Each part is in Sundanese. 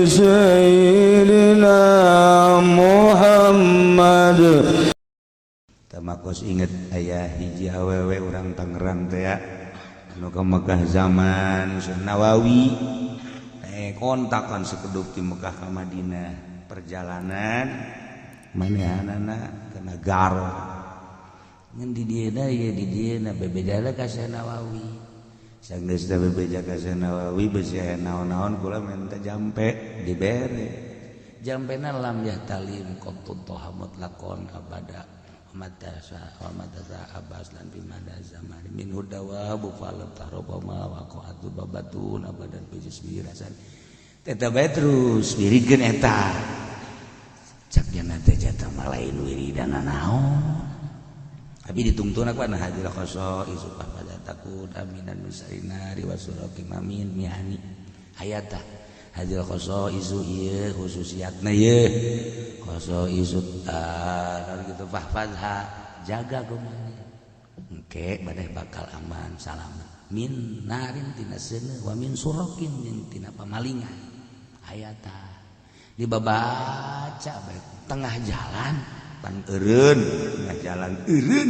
سيدنا محمد. Tamakos inget aya hiji awewe urang Tangerang teh ya, anu ka Mekah zaman Syekh Nawawi, kontakan sekedup di Mekah ka Madinah, perjalanan manehanana kena garong ngan di dieuna ye, di dieuna bebejana ka Syekh Nawawi. Sanggeus teh bebeja ka Syekh Nawawi, besi aya naon-naon kula minta jampe, dibere jampena lam yahtalim qattu toha mutlaqon abada matasa wa matasa abbas lan bimada zaman min hudawa bu falam tarobama wa qatu babatun abadan bi jismi rasan eta bae terus wiridkeun eta. Cak jana teh jata mah lain wiridan naon, tapi ditungtun aku ana hadil qaso isu pada takut aminan misarina riwasuraki mamin mihani hayata hadil qaso isu ieu khususiatna ieu qaso isu gitu fahfazha, jaga kumaha engke badai bakal aman salamat min narin tina seuneu wa min surakin jeung tina pamalingan. Hayata dibabaca bae tengah jalan pan eureun, tengah jalan eureun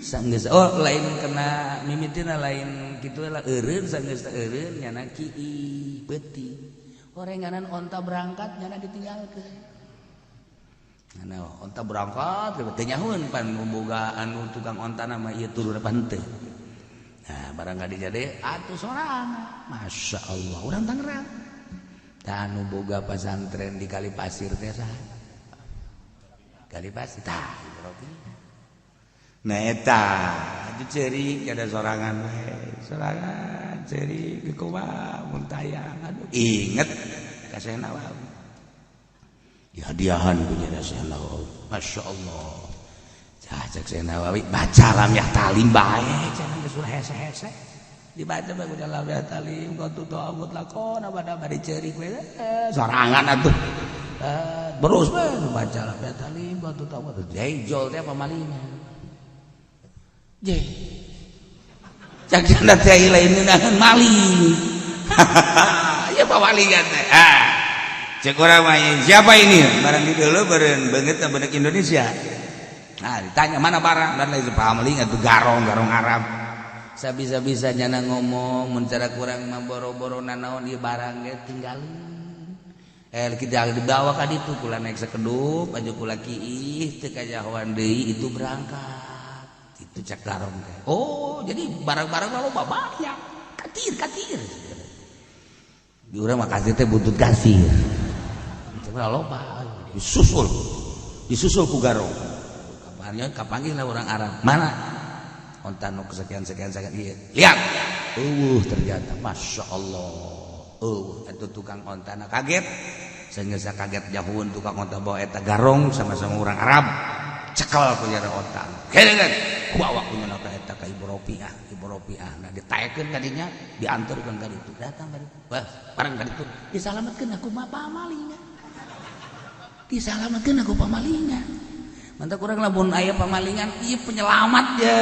sanggeus, oh lain kena mimitina lain kitu lah, eureun sanggeus eureun nyana kiih beuti orenganan onta berangkat nyana ditinggalkeun. Nah, onta berangkat teu nyahueun pan boga anu tukang onta nama ieu turun pan teu. Nah, barang ka dijade atuh sorangan. Masya Allah, urang Tangerang. Tah anu boga pasantren di Kali Pasir teh saha? Kali Pasir tah berarti. Nah eta atuh ceurik ada sorangan we, sorangan ceurik kumaha mun tayang, aduh inget ka Syekh Nawawi. Dihadiahan punya Syekh Nawawi. Masya Allah. Cah cek Syekh Nawawi baca lam yahtalim bae cenah geus ulah hese-hese. Dibaca bae ku lam yahtalim qatu ta'awud lakon abada bari ceurik we sorangan atuh. Terus bae baca lam yahtalim qatu ta'awud jejol teh pamalingan. Je. Cak cenah teh lain ngeunaheun maling. Ya pamalingan teh. Ah. Cek urang mah siapa ini? Barang di dulu beureun beungeut beungeut Indonesia. Nah, ditanya mana barang dan lain pamaling atuh garong-garong Arab. Sabisa-bisa nyana ngomong mun cara kurang mah boro-boro nanaon ieu barang ge tinggalin. Kita dibawa ka ditu kula naik sekedup aju kula kiih teu kajahoan deui itu berangkat. Itu cek garong teh. Oh, jadi barang-barang loba banyak. Katir katir. Di urang mah kasir teh buntut kasir. Loba disusul, disusul ku garong. Kapannya kapanggih lah orang Arab. Mana? Onta nu sekian sekian sekian ieu. Lihat. Ternyata Masya Allah. Eta tukang ontana kaget. Sehingga kaget jauhun tukang onta bawa eta garong sama-sama orang Arab. Cekel ku jara onta. Kene bawa ku nyana ka eta ka Ibu Ropiah, Ibu Ropiah. Nah ditaekeun ka dinya, diantarkeun ka ditu. Datang ka ditu. Wah, barang ka ditu disalametkeun aku mah pamalingan. Disalametkeun aku pamalingan. Mantap kurang lamun aya pamalingan ieu penyelamat ya.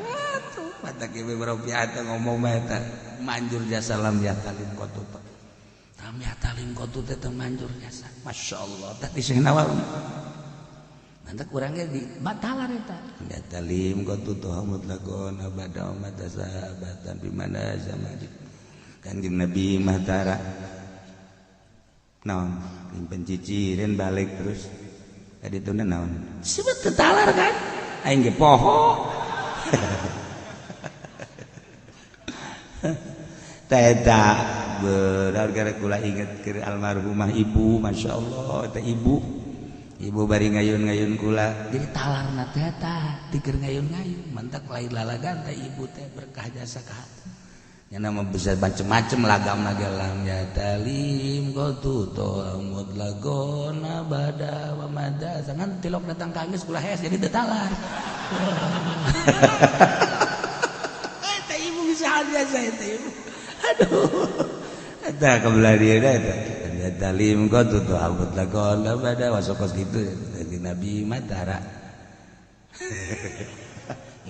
Atuh mata kieu Ropiah teh ngomong mah eta manjur jasa lam yahtalim qatu. Lam yahtalim qatu teh manjur jasa. Masya Allah tadi Syekh Nawawi. Mantap kurangnya di batalar eta. Yahtalim qatu toha mutlaqon abada mata sahabatan bimana zaman. Kanjeng Nabi Mahtara. Naon nyimpen ciciren balik terus. Tadi itu naon? Sebut tetalar kan? Aing ge poho. Teta benar gara kula inget ke almarhumah ibu, Masya Allah, eta ibu. Ibu bari ngayun-ngayun kula. Jadi talarna teh eta tiker ngayun-ngayun, mantak lain lalagan teh ibu teh berkah jasa ka hati. Nya nama bisa macem-macem lagam lam yahtalim qatu to'amud lagona bada wa mada sangan tilok datang kanggeus kula hees jadi teu talar. Eta ibu bisa biasa eta ibu. Aduh. Eta kabelah dia eta. Yahtalim qatu to'amud lagona bada wasokos gitu dari Nabi Matara.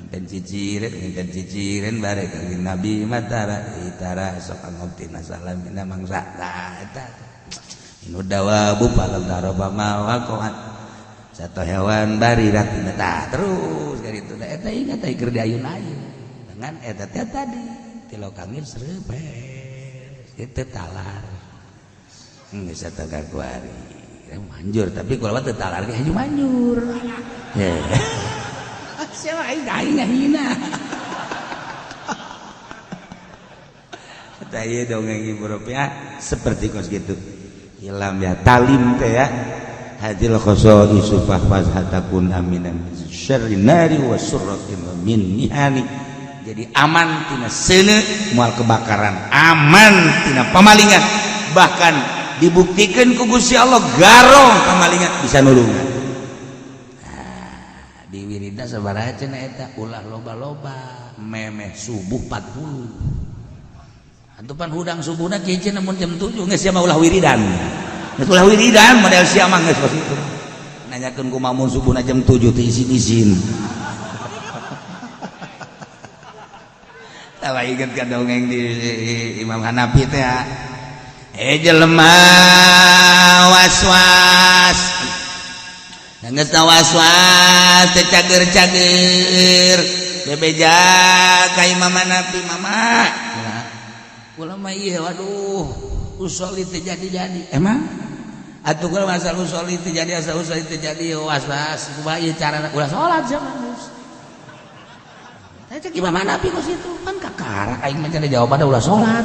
Inten ciciren, inten ciciren bare kanjeng Nabi mah tara itara sok ngobtina salamina mangsa tah eta. Inu dawabu falam taroba ma waqa'at. Satu hewan barirat tah terus dari itu eta ingat teh keur diayun-ayun. Dengan eta teh tadi tilokangin sreupes itu talar. Geus eta kakuari. Manjur tapi kalau teu talar ge haju manjur. Siapa aing aing ngahina. Eta ieu dongeng Ibu Ropiah seperti kos gitu. Ilam ya talim teh ya. Hadil khosaisu fahfaz hatakun aminan syarri nari wa surratin wa min mihani. Jadi aman tina seuneu moal kebakaran, aman tina pamalingan. Bahkan dibuktikan ku Gusti Allah garong pamalingan bisa nulungan. Nah, di wirida sabaraha cenah eta ulah loba-loba memeh subuh 40. Antupan hudang subuhna kieu cenah mun jam 7 geus sia mah ulah wiridan. Geus ulah wiridan model sia mah geus kos kitu. Nanyakeun kumaha mun subuhna jam 7 teu izin-izin. Tah inget ka dongeng di Imam Hanafi teh. Jelema was-was geus was-was teu cager-cager bebeja ka Imam Hanafi mama kula mah ieu waduh usoli teu jadi-jadi emang atuh kula asal usoli teu jadi asal usoli teu jadi was-was kumaha ieu carana ulah salat sia mah geus teh cek Imam Hanafi kos kitu kan kakara aing mah jawabanna ulah salat.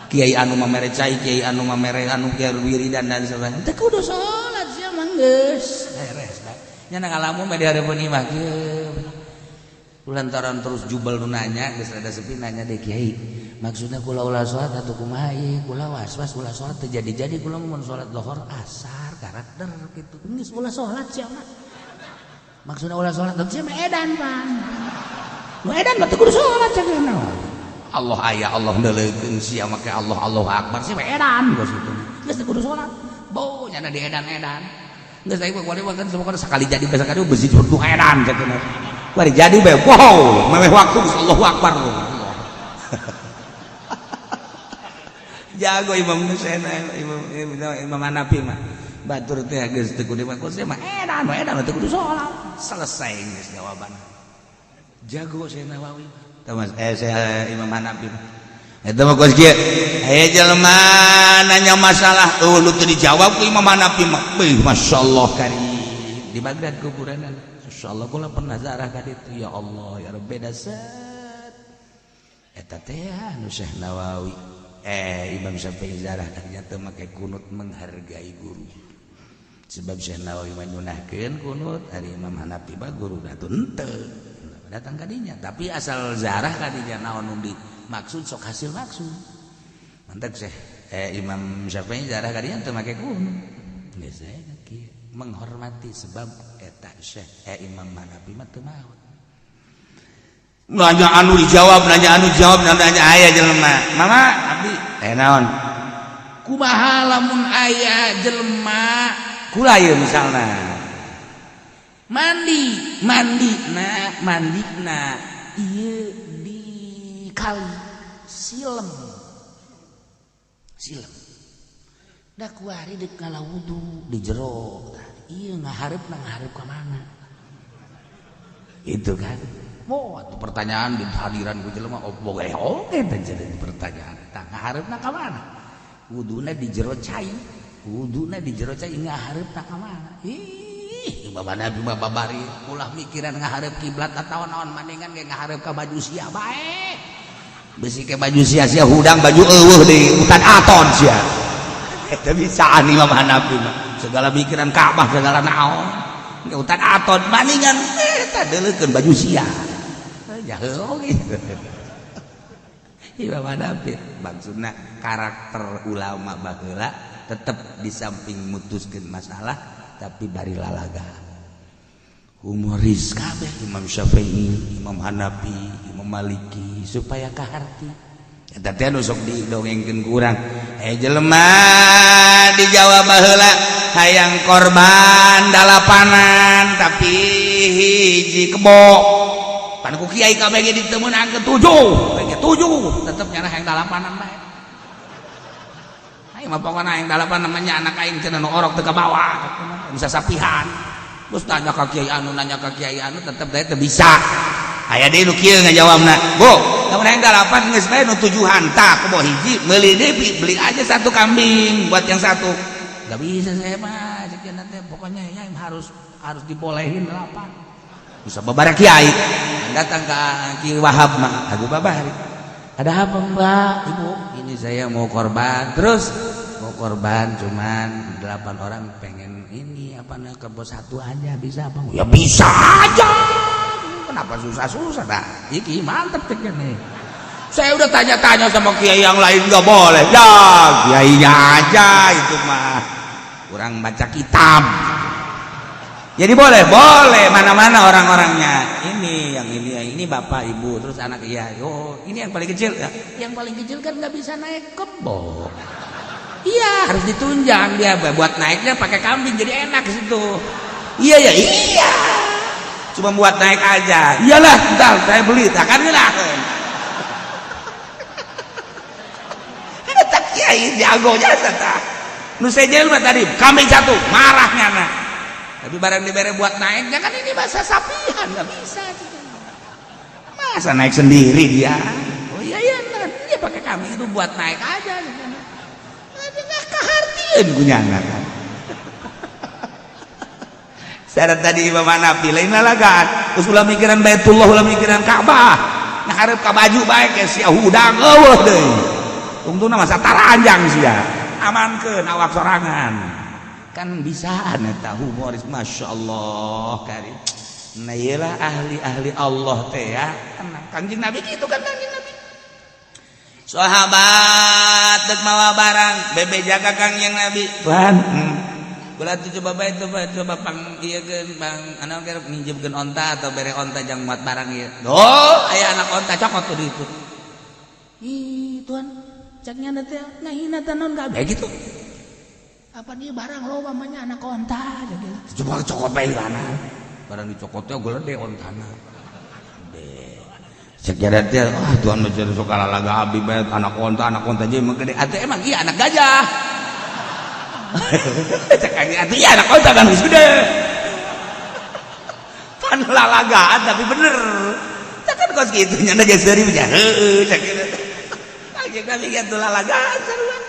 Kiai anu mamere cai, kiai anu mamere anu kiai wiridan dan sebagainya. Teu kudu salat sia mah geus. Beres bae. Nya ngalamun mah di hareupeun imah kieu. Lantaran terus jubel nu nanya geus rada sepi nanya deh kiai. Maksudna kula ulah salat atuh kumaha ieu? Kula was-was ulah salat teu jadi-jadi kula mun salat lohor asar karakter kitu. Geus ulah salat sia mah. Maksudna ulah salat teu sia mah edan pan. Nu edan mah teu kudu salat sia naon. Allah aya Allah neuleukeun sia make Allah Allahu akbar sia mah edan geus kitu. Geus teu kudu salat. Bo nyana di edan-edan. Geus aing mah kan semua sekali jadi besok kali besi kudu edan cenah. Bari jadi bae wow, memeh waktu geus Allahu akbar. Jago Imam Husain Imam Hanafi mah. Batur teh geus teu kudu mah sia mah edan edan teu kudu salat. Selesai geus jawaban. Jago Syekh Nawawi. Thomas saya Imam Hanafi. Eta mah kos kieu. Aya jelema nanya masalah eueuh nu teu dijawab ku Imam Hanafi mah. Beuh masyaallah karim. Di Baghdad kuburanna. Masyaallah kula pernah zarah ka ditu ya Allah ya Rabb beda set. Eta teh anu Syekh Nawawi. Imam Syafi'i zarah ka dinya teu make kunut menghargai guru. Sebab Syekh Nawawi mah nyunahkeun kunut, ari Imam Hanafi mah guruna teu henteu. Datang kadinya tapi asal zarah kadinya naon nu maksud sok hasil maksud mantak Syekh Imam Syafi'i zarah kadinya teu make kunut geus kieu menghormati sebab eta Syekh Imam Hanafi mah teu maot nanya anu dijawab nanya anu jawab nanya aya jelema mama abdi naon kumaha lamun aya jelema kula ieu misalna mandi mandi na mandi na ieu di kali silem silem da kuari deuk ngala wudu di jero ieu ngahareup na ngahareup ka mana itu kan oh atuh pertanyaan di hadiran ku jelema oge oge teh jadi pertanyaan tah ngahareupna ka mana wuduna di jero cai wuduna di jero cai ngahareupna ka mana ih Imam Nabi mah babari ulah mikiran ngahareup kiblat atawa naon maningan ge ngahareup ka baju sia bae besi ke baju sia sia hudang baju eueuh di hutan aton sia eta bisaan Imam Hanafi mah segala mikiran Ka'bah segala naon ke hutan aton maningan eta deuleukeun baju sia jahe oge Imam Hanafi maksudna karakter ulama baheula tetep di samping mutuskeun masalah tapi bari lalaga humoris kabeh Imam Syafi'i, Imam Hanafi, Imam Maliki supaya kaharti eta teh nu sok didongengkeun ku urang jelema di Jawa baheula hayang korban dalapanan tapi hiji kebo Pan ku kiai kabeh ge ditemeunang ke 7, ke 7 tetep nyana hayang dalapanan bae. Aing mah pokona hayang dalapan, namanya anak aing cenah nu orok teu kabawa, bisa sapihan. Terus nanya ka kiai anu, nanya ka kiai anu, tetep teh teu bisa. Aya deui nu kieu ngajawabna, "Bu, lamun hayang dalapan geus bae nu tujuhan tah kebo hiji, meuli deui, beli aja satu kambing buat yang satu." Gak bisa saya mah, cek teh pokoknya ya harus harus dibolehin delapan. Bisa babara kiai datang ke Ki Wahab mah, aku babari. Ada apa, Mbak, Ibu? Ini saya mau korban. Terus mau korban cuman delapan orang, pengen ini apa nih, kebo satu aja bisa apa? Ya bisa aja. Kenapa susah-susah dah? Iki mantep ceknya nih. Saya udah tanya-tanya sama kiai yang lain, nggak boleh. Ya kiainya aja itu mah kurang baca kitab. Jadi boleh, boleh mana-mana orang-orangnya. Ini yang ini, yang ini bapak ibu, terus anak iya. Oh, ini yang paling kecil ya. Yang paling kecil kan nggak bisa naik kebo. Iya, harus ditunjang dia buat naiknya pakai kambing, jadi enak ke situ. Iya ya, iya. Cuma buat naik aja. Iyalah, entar saya beli, tak kan lah. Tak kiai jago jasa tah. Nu sejen mah tadi kambing satu, marahnya nah. Tapi barang dibere buat naiknya kan ini bahasa sapihan nggak bisa. Masa naik sendiri dia? Oh iya iya, dia pakai kambing itu buat naik aja. Nggak kehartieun ku nyana kan. Syarat tadi Imam Hanafi lain lalagan. Terus ulah mikiran Baitullah, ulah mikiran Ka'bah. Nah hareup ka baju bae ke sia hudang eueuh deui. Tungtungna masa taranjang sia. Amankeun awak sorangan. Kan bisaan eta humoris, Masya Allah karim. Nah iyalah ahli-ahli Allah teh ya. Tenang. Kangjeng Nabi gitu kan, Kangjeng Nabi. Sahabat dek mawa barang bebe jaga Kangjeng Nabi. Tuhan, Kula tuh coba bae, coba coba pang ieu keun bang anu keur minjemkeun onta atau bere onta jang muat barang ieu. Oh, aya anak onta cokot tuh di itu. Ih, Tuhan, caknya teh ngahina teh naon kabeh gitu. Apa dia barang loba namanya anak onta gitu. Coba cokot bae mana? Barang dicokotnya gede ontana. Gede. Cek jadat teh, ah Tuhan mah jadi sok lalaga abdi bae anak onta aja emang gede. Atuh emang iya anak gajah. Cek atuh iya anak onta kan geus gede. Pan lalagaan tapi bener. Cek kan kos kitu nya geus seuri nya heueuh cek kitu. Kangjeng Nabi kitu lalagaan sarua.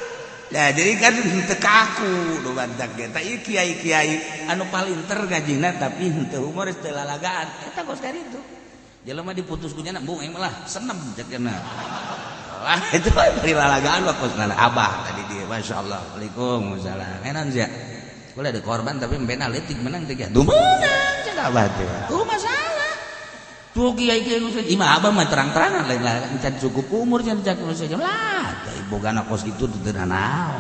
Ya jadi kan teu kaku nu bantak ge. Tah ieu kiai-kiai anu palinter ngajina tapi henteu humoris, teu lalagaan. Eta kos kitu. Jelema diputus ku nyana, bung aing malah senem cek cenah. Lah itu dari lalagaan mah kos abah tadi dia. Masyaallah. Waalaikumsalam. Enan sia. Kula ada korban tapi embena leutik menang teh. Duh menang cek abah teh. Tuh masalah. Tuh kiai kiai nu imah abah mah terang-terangan lain lah can cukup umur can cak nu lah teh bogana kos kitu teu naon.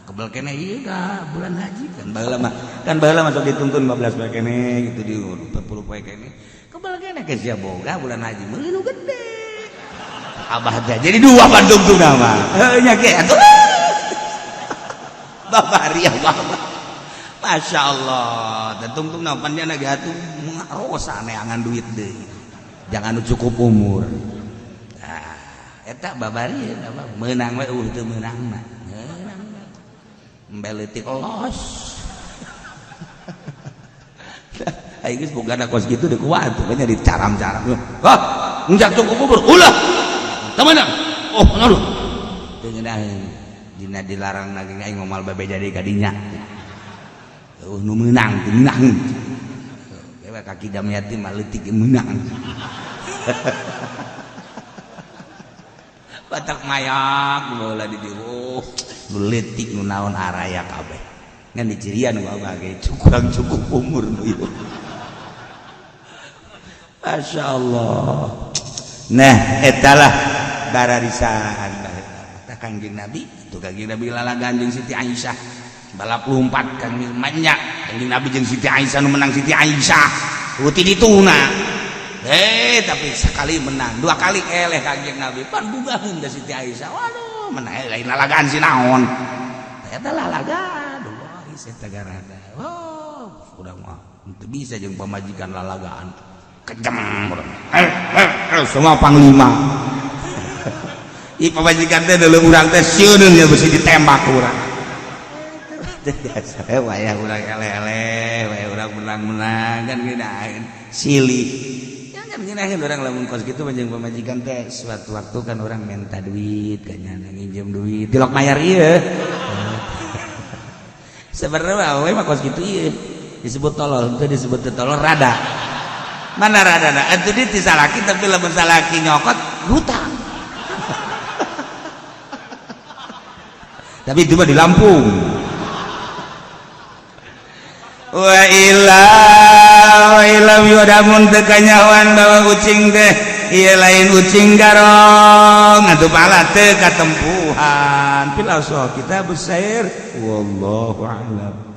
Kebel keneh ieu ka bulan haji kan baheula mah sok dituntun 15 poe keneh gitu di 40 poe keneh. Kebel keneh ke sia boga bulan haji meuli nu gede. Abah teh jadi dua bandung tuh nama. Heuh nya ge atuh. Babari abah. Masya Allah, dan tungtung napan dia lagi atuh rosa neangan duit deui. Jangan cukup umur. Nah, eta babari apa meunang we teu meunang mah. Meunang. Embe leutik los. Aing geus boga kos kitu deui kuat nya dicaram-caram. Hah, enjak cukup umur. Ulah. Teu meunang. Oh, ngaruh. Teu ngeunaheun. Dina dilarang lagi aing moal bebe jadi kadinya. Oh, nu meunang teu meunang. Dewa kaki Damiati mah leutik meunang. Batak mayak baheula di dieu. Oh, nu leutik nu naon araya kabeh. Ngan dicirian ku abah ge kurang cukup umur nu ieu. Masya Allah. Nah, etalah bararisan baheula. Kangjeng Nabi, itu Kangjeng Nabi lalagan jeung Siti Aisyah. Balap lompat kan banyak Kangjeng Nabi jeung Siti Aisyah, nu menang Siti Aisyah. Uti dituna. Tapi sekali menang, dua kali eleh Kangjeng Nabi. Pan bugaheun da Siti Aisyah. Waduh, menang lain lalagaan si naon. Eta lalagaan. Wah, eta garada. Oh, udah mah teu bisa jeung pamajikan lalagaan. Kejam semua panglima. Ih, pamajikan teh dulu urang teh sieun ya, besi ditembak urang. Biasa wayah urang eleh-eleh, wayah urang menang-menang kan ngeunaheun silih. Ya kan ngeunaheun urang lamun kos kitu jeung pamajikan teh. Suatu waktu kan urang minta duit ka nyana, nginjem duit tilok mayar ieu. Sebenarnya mah we mah kos kitu ieu disebut tolol, teu disebut tolol, rada mana rada na atuh di ti salaki, tapi lamun salaki nyokot hutang. Tapi itu mah di Lampung. Wa illa wa illa yudamun teu kanyahoan bahwa ucing teh ieu lain ucing garong atuh pala teu katempuhan. Fil asah kitab sair, wallahu a'lam.